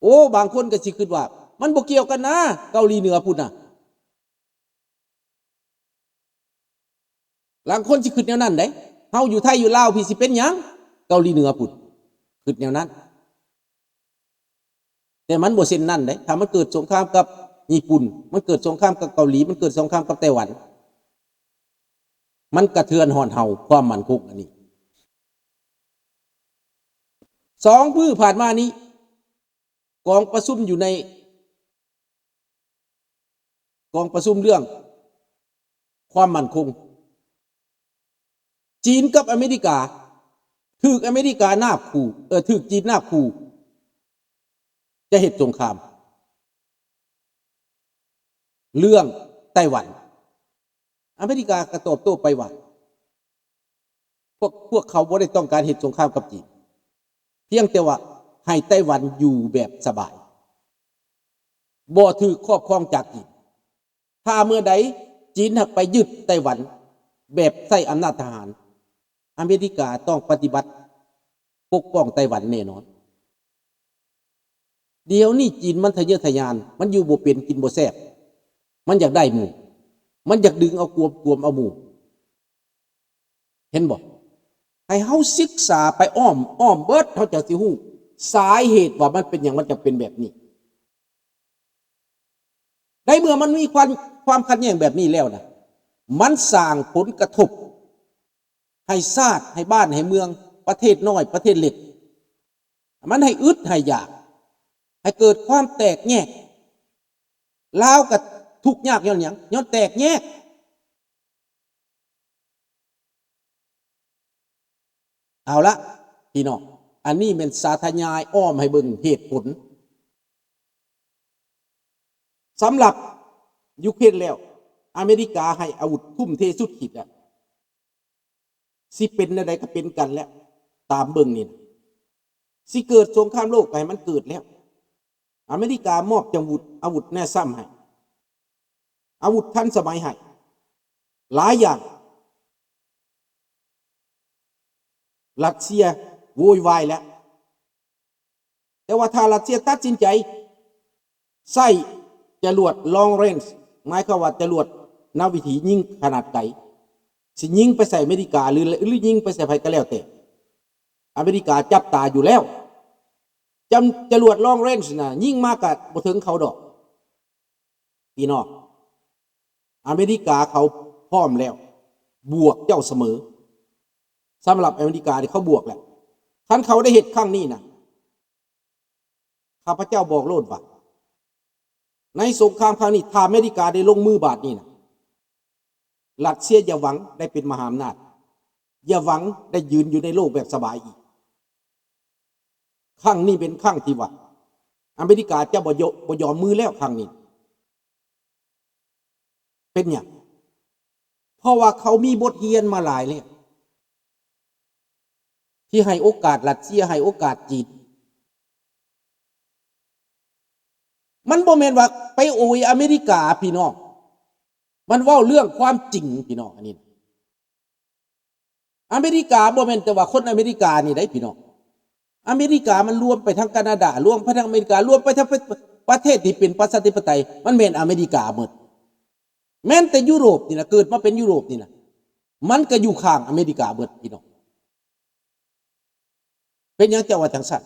ໂອ້ ບາງຄົນກໍຊິຄິດວ່າ ມັນບໍ່ກ່ຽວກັນນາ ເກົາຫຼີເໜືອພຸ້ນນະ. ລາງຄົນຊິຄິດແນວນັ້ນເດ້. ເຮົາຢູ່ໄທຢູ່ລາວພີ້ຊິເປັນຫຍັງ ເກົາຫຼີເໜືອພຸ້ນ ຄິດແນວນັ້ນ. ແຕ່ມັນບໍ່ເຊັ່ນນັ້ນເດ້. ຖ້າມັນເກີດສົງຄາມກັບຍີ່ປຸ່ນ, ມັນເກີດສົງຄາມກັບເກົາຫຼີ, ມັນເກີດສົງຄາມກັບໄຕ້ຫວັນ, ມັນກະເທືອນຮອດເຮົາ ຄວາມໝັ້ນຄົງອັນນີ້. ສອງມື້ຜ່ານມານີ້ ກອງປະຊຸມຢູ່ໃນ ກອງປະຊຸມເລື່ອງຄວາມໝັ້ນຄົງ, ຈີນກັບອາເມລິກາ ຖືກອາເມລິການາບຂູ່ ເອີ ຖືກຈີນນາບຂູ່ ຈະເຮັດສົງຄາມເລື່ອງໄຕ້ຫວັນ. ອາເມລິກາກໍຕອບໂຕ້ໄປວ່າ ພວກ ພວກເຂົາບໍ່ໄດ້ຕ້ອງການເຮັດສົງຄາມກັບຈີນ, ພຽງແຕ່ວ່າໃຫ້ໄຕ້ຫວັນຢູ່ແບບສະບາຍ, ບໍ່ຖືກຄອບຄອງຈາກຈີນ. ຖ້າເມື່ອໃດຈີນຫາກໄປຍຶດໄຕ້ຫວັນແບບໃຊ້ອຳນາດທະຫານ, ອາເມລິກາຕ້ອງປະຕິບັດປົກປ້ອງໄຕ້ຫວັນແນ່ນອນ. ດຽວນີ້ຈີນມັນທະເຍີທະຍານ, ມັນຢູ່ບໍ່ເປັນກິນບໍ່ແຊບ, ມັນຢາກໄດ້ໝູ່, ມັນຢາກດຶງເອົາກວມ ກວມເອົາໝູ່. ເຫັນບໍ່? ໃຫ້ເຮົາສຶກສາໄປອ້ອມ ອ້ອມເບິດ ເຮົາຈະຊິຮູ້ສາເຫດວ່າມັນເປັນຫຍັງມັນຈັ່ງເປັນແບບນີ້. ໃນເມື່ອມັນມີຄວາມ ຄວາມຂັດແຍ່ງແບບນີ້ແລ້ວນະ, ມັນສ້າງຜົນກະທົບໃຫ້ຊາດ ໃຫ້ບ້ານ ໃຫ້ເມືອງ, ປະເທດນ້ອຍ ປະເທດເລັກ, ມັນໃຫ້ອຶດໃຫ້ຢາກ, ໃຫ້ເກີດຄວາມແຕກແຍກ. ລາວກະທຸກຍາກຍ້ອນຫຍັງ? ຍ້ອນແຕກແຍກ. ເອົາລະ ພີ່ນ້ອງ, ອັນນີ້ແມ່ນສາທະຍາຍອ້ອມໃຫ້ເບິ່ງເຫດຜົນ. ສຳລັບຢູເຄຣນແລ້ວ, ອາເມລິກາໃຫ້ອາວຸດທຸ່ມເທສຸດຂີດແລ້ວ. ຊິເປັນແນວໃດກໍເປັນກັນແລ້ວ, ຕາມເບິ່ງນີ້ນະ. ຊິເກີດສົງຄາມໂລກກໍໃຫ້ມັນເກີດແລ້ວ. ອາເມລິກາມອບຈັກອາວຸດ ອາວຸດແນວຊ້ຳໃຫ້, ອາວຸດທັນສະໄໝໃຫ້ ຫຼາຍຢ່າງ. ຣັດເຊຍໂວຍວາຍແລ້ວ, ແຕ່ວ່າຖ້າຣັດເຊຍຕັດສິນໃຈໃຊ້ຈະຫຼວດ long range ໝາຍຄວາມວ່າຈະຫຼວດນຳວິຖີຍິງຂະໜາດໄກ, ຊິຍິງໄປໃສ່ອາເມລິກາ ຫຼື ຫຼືຍິງໄປໃສ່ໃຜກໍແລ້ວແຕ່, ອາເມລິກາຈັບຕາຢູ່ແລ້ວ. ຈຳ ຈະຫຼວດ long range ນະ ຍິງມາກະບໍ່ເຖິງເຂົາດອກ. ພີ່ນ້ອງ, ອາເມລິກາເຂົາພ້ອມແລ້ວ, ບວກເຈົ້າສະເໝີ. ສຳລັບອາເມລິການີ້ເຂົາບວກແລ້ວ. ຄັນເຂົາໄດ້ເຮັດຄັ້ງນີ້ນະ, ຂ້າພະເຈົ້າບອກໂລດວ່າ ໃນສົງຄາມຄັ້ງນີ້ ຖ້າອາເມລິກາໄດ້ລົງມືບາດນີ້ນະ, ຣັດເຊຍຢ່າຫວັງໄດ້ເປັນມະຫາອຳນາດ, ຢ່າຫວັງໄດ້ຢືນຢູ່ໃນໂລກແບບສະບາຍອີກ. ຄັ້ງນີ້ເປັນຄັ້ງທີ່ວ່າ ອາເມລິກາຈະບໍ່ຍ- ບໍ່ຍອມມືແລ້ວຄັ້ງນີ້. ເປັນຫຍັງ? ເພາະວ່າເຂົາມີບົດຮຽນມາຫຼາຍແລ້ວ ທີ່ໃຫ້ໂອກາດຣັດເຊຍ, ໃຫ້ໂອກາດຈີນ. ມັນບໍ່ແມ່ນວ່າໄປໂອຍອາເມລິກາ ພີ່ນ້ອງ, ມັນເວົ້າເລື່ອງຄວາມຈິງ ພີ່ນ້ອງ. ອັນນີ້ ອາເມລິກາບໍ່ແມ່ນແຕ່ວ່າຄົນອາເມລິການີ້ໄດ໋ ພີ່ນ້ອງ. ອາເມລິກາມັນລວມໄປທັງການາດາ, ລວມໄປທັງອາເມລິກາ, ລວມໄປທັງປະ- ປະເທດທີ່ເປັນປະຊາທິປະໄຕ, ມັນແມ່ນອາເມລິກາໝົດ. ແມ່ນແຕ່ຢູໂຣບນີ້ນະ, ເກີດມາເປັນຢູໂຣບນີ້ນະ, ມັນກໍຢູ່ຂ້າງອາເມລິກາເບິດ ພີ່ນ້ອງ. ເປັນຫຍັງເຈົ້າວ່າຈັ່ງຊັ້ນ?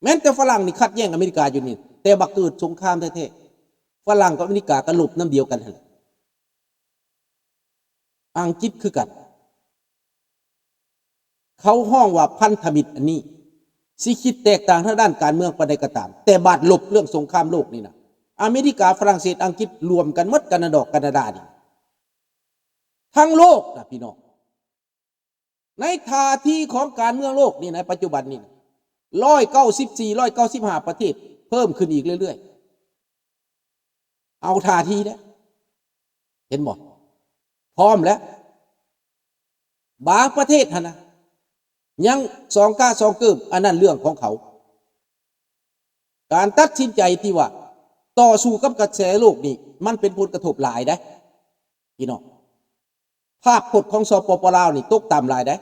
ແມ່ນແຕ່ຝຣັ່ງນີ້ຂັດແຍ່ງອາເມລິກາຢູ່ນີ້, ແຕ່ວ່າເກີດສົງຄາມແທ້ໆ, ຝຣັ່ງກັບອາເມລິກາກໍລົບນຳດຽວກັນຫັ້ນແຫຼະ. ອັງກິດຄືກັນ, ເຂົາຮ້ອງວ່າພັນທະມິດອັນນີ້ ຊິຄິດແຕກຕ່າງທາງດ້ານການເມືອງປານໃດກໍຕາມ, ແຕ່ບາດລົບເລື່ອງສົງຄາມໂລກນີ້ນະ, ອາເມລິກາ, ຝຣັ່ງເສດ, ອັງກິດລວມກັນໝົດ, ການາດອກ, ການາດານີ້, ທັງໂລກນະ ພີ່ນ້ອງ. ໃນທ່າທີຂອງການເມືອງໂລກນີ້ນະ ປັດຈຸບັນນີ້ນະ ຮ້ອຍເກົ້າສິບສີ່ ຮ້ອຍເກົ້າສິບຫ້າປະເທດ ເພີ່ມຂຶ້ນອີກເລື້ອຍໆ. ເອົາທ່າທີແລ້ວ ເຫັນບໍ່? ພ້ອມແລ້ວ. ບາງປະເທດຫັ້ນນະ ຍັງສອງກະສອງເກີບ, ອັນນັ້ນເລື່ອງຂອງເຂົາ. ການຕັດສິນໃຈທີ່ວ່າຕໍ່ສູ້ກັບກະແສໂລກນີ້ ມັນເປັນຜົນກະທົບຫຼາຍເດ້ ພີ່ນ້ອງ. ພາບພົດຂອງ ສປປ ລາວ ນີ້ຕົກຕ່ຳຫຼາຍເດ້.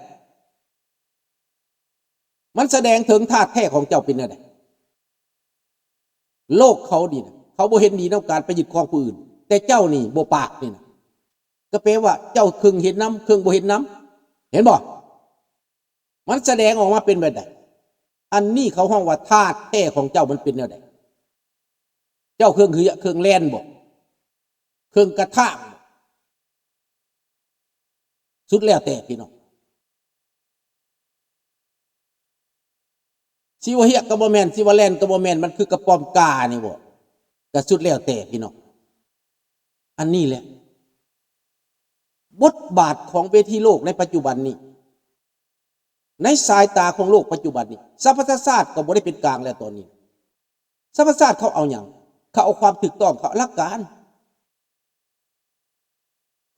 ມັນສະແດງເຖິງທາດແທ້ຂອງເຈົ້າເປັນແນວໃດ. ໂລກເຂົານີ້ນະ ເຂົາບໍ່ເຫັນດີນຳການໄປຍຶດຄອງຜູ້ອື່ນ ແຕ່ເຈົ້ານີ້ບໍ່ປາກນີ້ນະ ກໍແປວ່າເຈົ້າເຄິ່ງເຫັນນຳ ເຄິ່ງບໍ່ເຫັນນຳ ເຫັນບໍ່? ມັນສະແດງອອກມາເປັນແບບໃດ? ອັນນີ້ເຂົາຮ້ອງວ່າທາດແທ້ຂອງເຈົ້າມັນເປັນແນວໃດ? ເຈົ້າເຄິ່ງເຮືອ ເຄິ່ງແລ່ນບໍ? ເຄິ່ງກະທາງບໍ? ສຸດແລ້ວແຕ່ພີ່ນ້ອງ ຊິວ່າເຮຍກະບໍ່ແມ່ນ ຊິວ່າແລ່ນກະບໍ່ແມ່ນ ມັນຄືກະປ້ອມການີ້ບໍ? ກະສຸດແລ້ວແຕ່ພີ່ນ້ອງ ອັນນີ້ແຫຼະ ບົດບາດຂອງເວທີໂລກໃນປັດຈຸບັນນີ້ ໃນສາຍຕາຂອງໂລກປັດຈຸບັນນີ້ ສະຫະປະຊາຊາດກໍບໍ່ໄດ້ເປັນກາງແລ້ວຕອນນີ້ ສະຫະປະຊາຊາດເຂົາເອົາຫຍັງ? ເຂົາເອົາຄວາມຖືກຕ້ອງ ເຂົາເອົາຫຼັກການ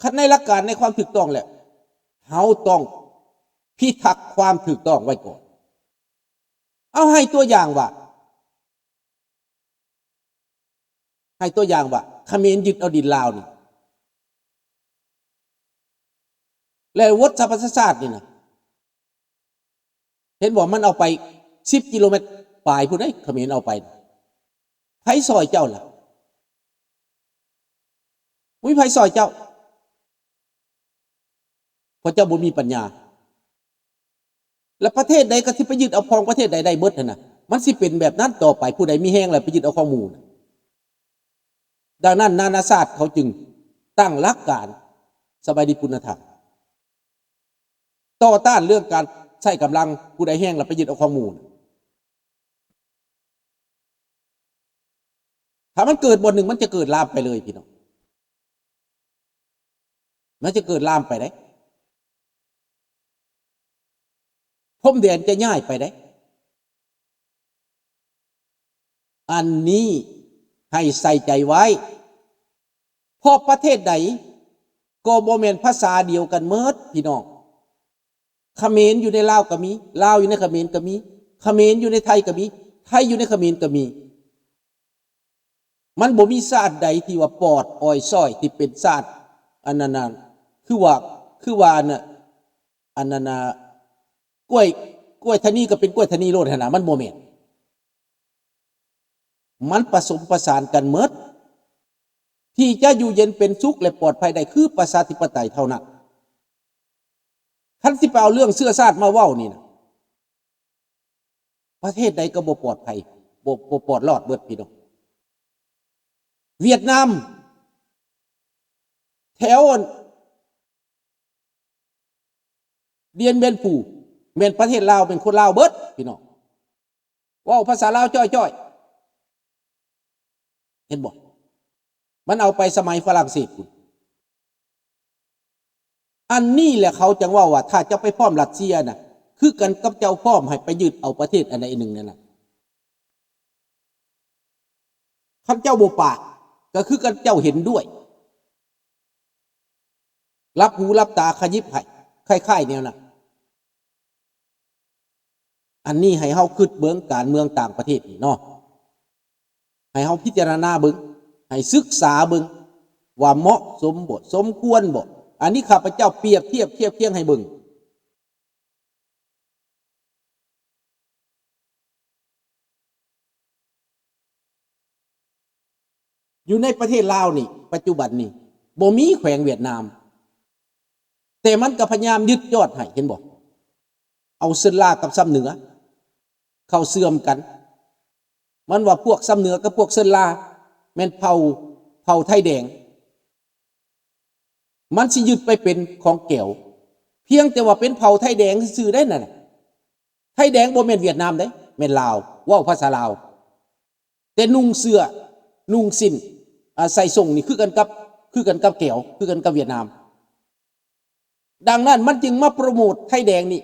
ຄັນໃນຫຼັກການໃນຄວາມຖືກຕ້ອງແລ້ວ ເຮົາຕ້ອງພິທັກຄວາມຖືກຕ້ອງໄວ້ກ່ອນ ເອົາໃຫ້ຕົວຢ່າງວ່າ ໃຫ້ຕົວຢ່າງວ່າ ຂະເໝນຍຶດເອົາດິນລາວນີ້ ແລ້ວວົດສະຫະປະຊາຊາດນີ້ນະ ເຫັນບໍ່ ມັນເອົາໄປສິບກິໂລແມັດປາຍພຸ້ນເດ້ ຂະເໝນເອົາໄປ ໃຜຊ່ອຍເຈົ້າລະ? ບໍ່ມີໃຜຊ່ອຍເຈົ້າ ເພາະເຈົ້າບໍ່ມີປັນຍາ ແລະ ປະເທດໃດກໍຊິໄປຍຶດເອົາຂອງປະເທດໃດໄດ້ເບິດຫັ້ນນະ ມັນຊິເປັນແບບນັ້ນຕໍ່ໄປ ຜູ້ໃດມີແຮງແລ້ວໄປຍຶດເອົາຂອງໝູ່ນະ ດັ່ງນັ້ນນານາຊາດເຂົາຈຶ່ງຕັ້ງຫຼັກການ ສະບາຍດີ ປຸນນະທາ ຕໍ່ຕ້ານເລື່ອງການໃຊ້ກຳລັງ ຜູ້ໃດແຮງແລ້ວໄປຍຶດເອົາຂອງໝູ່ນະ ຖ້າມັນເກີດບ່ອນໜຶ່ງ ມັນຈະເກີດລາມໄປເລີຍພີ່ນ້ອງ ມັນຈະເກີດລາມໄປເດ້ ພົມແດນຈະຍ້າຍໄປເດ້ ອັນນີ້ໃຫ້ໃສ່ໃຈໄວ້ ເພາະປະເທດໃດກໍບໍ່ແມ່ນພາສາດຽວກັນເໝິດພີ່ນ້ອງ ຂະເໝນຢູ່ໃນລາວກໍມີ ລາວຢູ່ໃນຂະເໝນກໍມີ ຂະເໝນຢູ່ໃນໄທກໍມີ ໄທຢູ່ໃນຂະເໝນກໍມີ ມັນບໍ່ມີຊາດໃດທີ່ວ່າປອດອອຍຊ້ອຍ ທີ່ເປັນຊາດ ອັນນັ້ນນະ ຄືວ່າ ຄືວ່າ ອັນນັ້ນນະ ອັນນັ້ນນະ ກ້ວຍ ກ້ວຍທະນີກໍເປັນກ້ວຍທະນີໂລດຫັ້ນນະ ມັນບໍ່ແມ່ນ ມັນປະສົມປະສານກັນເໝິດ ທີ່ຈະຢູ່ເຢັນເປັນສຸກ ແລະ ປອດໄພໄດ້ຄືປະຊາທິປະໄຕເທົ່ານັ້ນ ຄັນຊິໄປເອົາເລື່ອງເຊື້ອຊາດມາເວົ້ານີ້ນະ ປະເທດໃດກໍບໍ່ປອດໄພ ບໍ່ ບໍ່ປອດລອດເບິດພີ່ນ້ອງ ຫວຽດນາມ ແຖວ ດຽນແບນພູ ແມ່ນປະເທດລາວ ແມ່ນຄົນລາວເບິດພີ່ນ້ອງ ເວົ້າພາສາລາວຈ້ອຍໆ ເຫັນບໍ່? ມັນເອົາໄປສະໄໝຝຣັ່ງເສດພຸ້ນ ອັນນີ້ແຫຼະເຂົາຈັ່ງເວົ້າວ່າ ຖ້າເຈົ້າໄປພ້ອມຣັດເຊຍນະ ຄືກັນກັບເຈົ້າພ້ອມໃຫ້ໄປຍຶດເອົາປະເທດອັນໃດອັນໜຶ່ງນັ້ນນະ ຄັນເຈົ້າບໍ່ປາກ ກໍຄືກັນເຈົ້າເຫັນດ້ວຍ ຫຼັບຫູຫຼັບຕາຂະຫຍິບໃຫ້ ຄ້າຍໆແນວນັ້ນ ອັນນີ້ໃຫ້ເຮົາຄິດເບິ່ງການເມືອງຕ່າງປະເທດນີ້ເນາະ ໃຫ້ເຮົາພິຈາລະນາເບິ່ງ ໃຫ້ສຶກສາເບິ່ງວ່າເໝາະສົມບໍ່ ສົມຄວນບໍ່ ອັນນີ້ຂ້າພະເຈົ້າປຽບທຽບທຽບຄຽງໃຫ້ເບິ່ງ ຢູ່ໃນປະເທດລາວນີ້ ປັດຈຸບັນນີ້ ບໍ່ມີແຂວງຫວຽດນາມ ແຕ່ມັນກໍພະຍາຍາມຍຶດຍອດໃຫ້ ເຫັນບໍ່? ເອົາເຊີນລາກັບຊຳເໜືອເຂົ້າເຊື່ອມກັນ ມັນວ່າພວກຊຳເໜືອກັບພວກເຊີນລາ ແມ່ນເຜົ່າ ເຜົ່າໄທແດງ ມັນຊິຍຶດໄປເປັນຂອງແກວ ພຽງແຕ່ວ່າເປັນເຜົ່າໄທແດງຊື່ໆໄດ໋ນັ້ນນະ ໄທແດງບໍ່ແມ່ນຫວຽດນາມເດ້ ແມ່ນລາວ ເວົ້າພາສາລາວ ແຕ່ນຸ່ງເສື້ອ ນຸ່ງສິ້ນ ອາ ໃສ່ສົ້ງນີ້ຄືກັນກັບ ຄືກັນກັບແກວ ຄືກັນກັບຫວຽດນາມ. ດັ່ງນັ້ນມັນຈຶ່ງມາໂປຣໂມດໄທແດງນີ້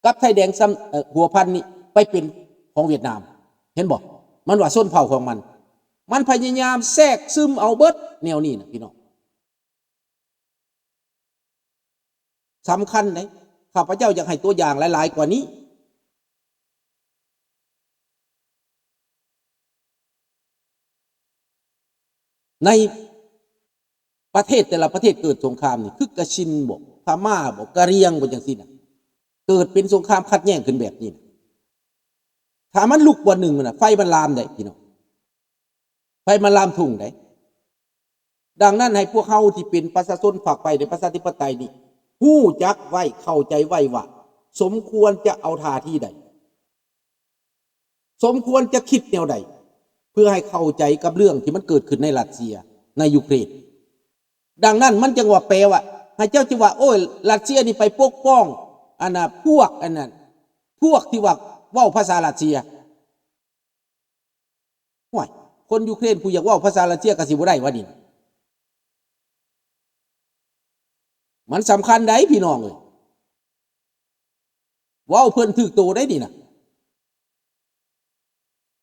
ກັບໄທແດງຊຳ ເອີ ຫົວພັນນີ້ໄປເປັນຂອງຫວຽດນາມ ເຫັນບໍ່? ມັນວ່າຊົນເຜົ່າຂອງມັນ ມັນພະຍາຍາມແຊກຊຶມເອົາເບິດແນວນີ້ນະ ພີ່ນ້ອງ. ສຳຄັນເດ້ ຂ້າພະເຈົ້າຢາກໃຫ້ຕົວຢ່າງຫຼາຍໆກວ່ານີ້ ໃນປະເທດແຕ່ລະປະເທດເກີດສົງຄາມນີ້ ຄືກະຊິນບໍ ພະມ້າບໍ ກະຣຽງບໍ ຈັ່ງຊີ້ນະ ເກີດເປັນສົງຄາມຂັດແຍ່ງຂຶ້ນແບບນີ້ນະ ຖ້າມັນລຸກບ່ອນໜຶ່ງນະ ໄຟມັນລາມໄດ້ ພີ່ນ້ອງ. ໃຜມາລາມທຸ່ງໃດ. ດັ່ງນັ້ນ ໃຫ້ພວກເຮົາທີ່ເປັນປະຊາຊົນ ຝາກໄປໃນປະຊາທິປະໄຕນີ້ ຮູ້ຈັກໄວ້ ເຂົ້າໃຈໄວ້ວ່າ ສົມຄວນຈະເອົາທ່າທີໃດ, ສົມຄວນຈະຄິດແນວໃດ ເພື່ອໃຫ້ເຂົ້າໃຈກັບເລື່ອງທີ່ມັນເກີດຂຶ້ນໃນຣັດເຊຍ ໃນຢູເຄຣນ. ດັ່ງນັ້ນ ມັນຈຶ່ງວ່າແປວ່າ ໃຫ້ເຈົ້າຈະວ່າ ໂອ້ຍ ຣັດເຊຍນີ້ໄປປົກປ້ອງ ອັນນ່າ ພວກ ອັນນັ້ນ ພວກທີ່ວ່າເວົ້າພາສາຣັດເຊຍ. ຫ້ວຍ ຄົນຢູເຄຣນຜູ້ຢາກເວົ້າພາສາຣັດເຊຍກໍຊິບໍ່ໄດ້ວະນີ້. ມັນສຳຄັນໃດ໋ ພີ່ນ້ອງເອີຍ. ເວົ້າເພິ່ນຖືກໂຕໄດ໋ນີ້ນະ.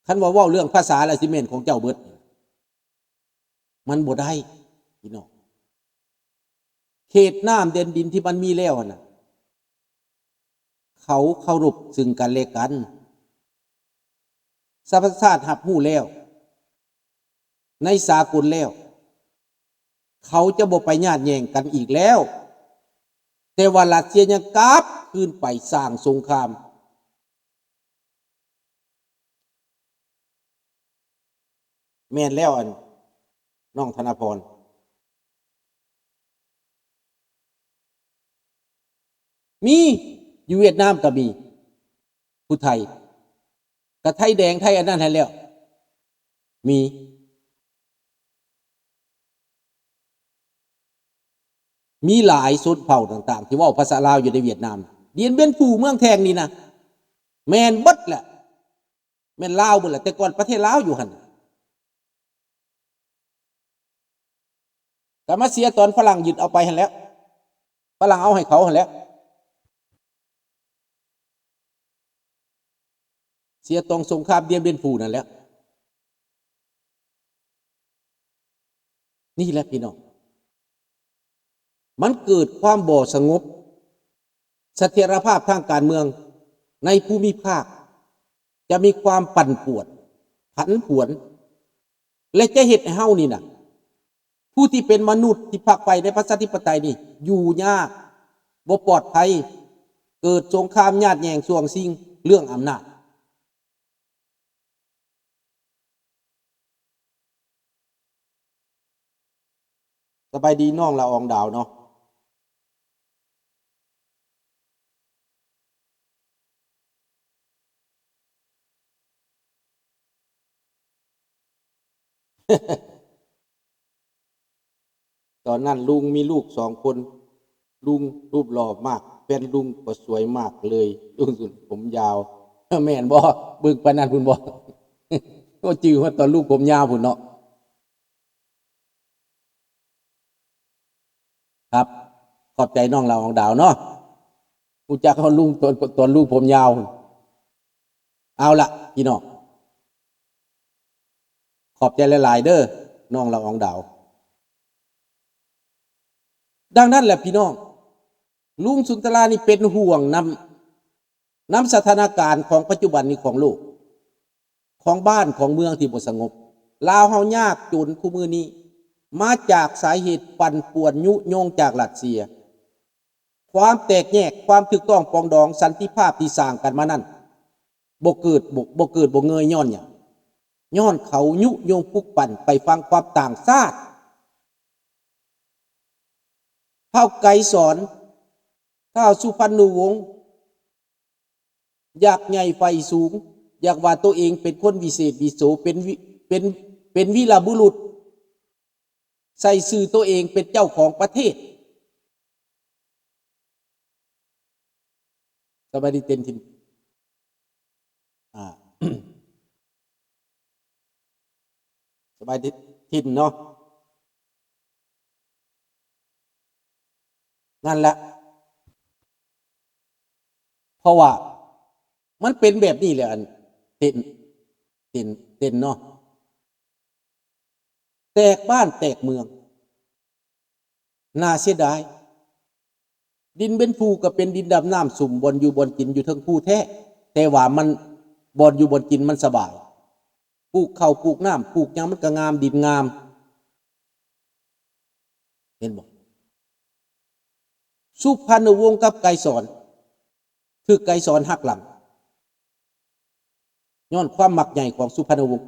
ຄັນວ່າເວົ້າເລື່ອງພາສາແລ້ວຊິແມ່ນຂອງເຈົ້າເບິດ. ມັນບໍ່ໄດ້ ພີ່ນ້ອງ. ເຂດນ້ຳແດນດິນທີ່ມັນມີແລ້ວຫັ້ນນະ ເຂົາເຄົາລົບຊຶ່ງກັນແລະກັນ. ສະຫະປະຊາຊາດຮັບຮູ້ແລ້ວ ໃນສາກົນແລ້ວ ເຂົາຈະບໍ່ໄປຍາດແຍ່ງກັນອີກແລ້ວ. ແຕ່ວ່າຣັດເຊຍຍັງກັບຄືນໄປສ້າງສົງຄາມ. ແມ່ນແລ້ວ ອັນ ນ້ອງທະນາພອນ. ມີ ຢູ່ຫວຽດນາມກໍມີ ຜູ້ໄທ ກໍໄທແດງ ໄທອັນນັ້ນຫັ້ນແຫຼ້ວ ມີ ມີຫຼາຍຊົນເຜົ່າຕ່າງໆ ທີ່ເວົ້າພາສາລາວຢູ່ໃນຫວຽດນາມ. ດຽນບຽນຟູ ເມືອງແທງນີ້ນະ ແມ່ນເບິດແຫຼະ ແມ່ນລາວເບິດແຫຼະ ແຕ່ກ່ອນປະເທດລາວຢູ່ຫັ້ນ. ກໍມາເສຍຕອນຝຣັ່ງຍຶດເອົາໄປຫັ້ນແຫຼ້ວ ຝຣັ່ງເອົາໃຫ້ເຂົາຫັ້ນແຫຼ້ວ ເສຍຕອນສົງຄາມດຽນບຽນຟູນັ້ນແຫຼ້ວ. ນີ້ແຫຼະພີ່ນ້ອງ ມັນເກີດຄວາມບໍ່ສະຫງົບ ສະຖຽນລະພາບທາງການເມືອງໃນພູມິພາກ ຈະມີຄວາມປັ່ນປ່ວນ ຜັນຜວນ ແລະ ຈະເຮັດໃຫ້ເຮົານີ້ນະ ຜູ້ທີ່ເປັນມະນຸດທີ່ຝັກໃຝ່ໃນປະຊາທິປະໄຕນີ້ ຢູ່ຍາກ ບໍ່ປອດໄພ ເກີດສົງຄາມຍາດແຍ່ງຊ່ວງຊິງເລື່ອງອຳນາດ. ສະບາຍດີນ້ອງລະອອງດາວເນາະ. ຕອນນັ້ນລຸງມີລູກສອງຄົນ ລຸງຮູບຫຼໍ່ມາກ ແຟນລຸງກໍສວຍມາກເລີຍ ລຸງສຸນຜົມຍາວ ແມ່ນບໍ່? ເບິ່ງປານນັ້ນພຸ້ນບໍ່? ໂອ້ ຈື່ຮອດຕອນລຸງຜົມຍາວພຸ້ນເນາະ. ຄັບ ຂອບໃຈນ້ອງລາວອອງດາວເນາະ ຮູ້ຈັກເຮົາລຸງຕອນ ຕອນລຸງຜົມຍາວ. ເອົາລະພີ່ນ້ອງ ຂອບໃຈຫຼາຍໆເດີ ນ້ອງລາວອອງດາວ. ດັ່ງນັ້ນແຫຼະພີ່ນ້ອງ ລຸງສຸນຕະລານີ້ເປັນຫ່ວງນຳ ນຳສະຖານະການຂອງປັດຈຸບັນນີ້ຂອງໂລກ ຂອງບ້ານຂອງເມືອງທີ່ບໍ່ສະຫງົບ. ລາວເຮົາຍາກຈົນຄູ່ມື້ນີ້ ມາຈາກສາເຫດປັ່ນປ່ວນຍຸຍົງຈາກຣັດເຊຍ. ຄວາມແຕກແຍກ, ຄວາມຖືກຕ້ອງປອງດອງ, ສັນຕິພາບທີ່ສ້າງກັນມານັ້ນ ບໍ່ເກີດ, ບໍ່, ບໍ່ເກີດບໍ່ເງີຍຍ້ອນຫຍັງ? ຍ້ອນເຂົາຍຸຍົງປຸກປັ່ນໄປຟັງຄວາມຕ່າງຊາດ. ທ້າວໄກສອນ, ທ້າວສຸພັນນຸວົງ ຢາກໃຫຍ່ໄຟສູງ, ຢາກວ່າໂຕເອງເປັນຄົນວິເສດວິໂສ, ເປັນວິ, ເປັນ, ເປັນວີລະບຸລຸດ, ໃສ່ຊື່ໂຕເອງເປັນເຈົ້າຂອງປະເທດ. ສະບາຍດີເຕັນທິນ. ອ່າ ສະບາຍດີເຕັນທິນເນາະ. ນັ້ນແຫຼະ ເພາະວ່າມັນເປັນແບບນີ້ແຫຼະ ອັນເຕັນ, ເຕັນ, ເຕັນເນາະ. ແຕກບ້ານແຕກເມືອງ ໜ້າເສຍດາຍ. ດິນເປັນພູກໍເປັນດິນດຳນ້ຳຊຸ່ມ, ບ່ອນຢູ່ບ່ອນກິນຢູ່ເທິງພູແທ້, ແຕ່ວ່າມັນ, ບ່ອນຢູ່ບ່ອນກິນມັນສະບາຍ. ປູກເຂົ້າປູກນ້ຳ, ປູກຫຍັງມັນກໍງາມ, ດິນງາມ. ເຫັນບໍ່? ສຸພັນນະວົງກັບໄກສອນ ຖືກໄກສອນຫັກຫຼັງ ຍ້ອນຄວາມມັກໃຫຍ່ຂອງສຸພັນນະວົງ.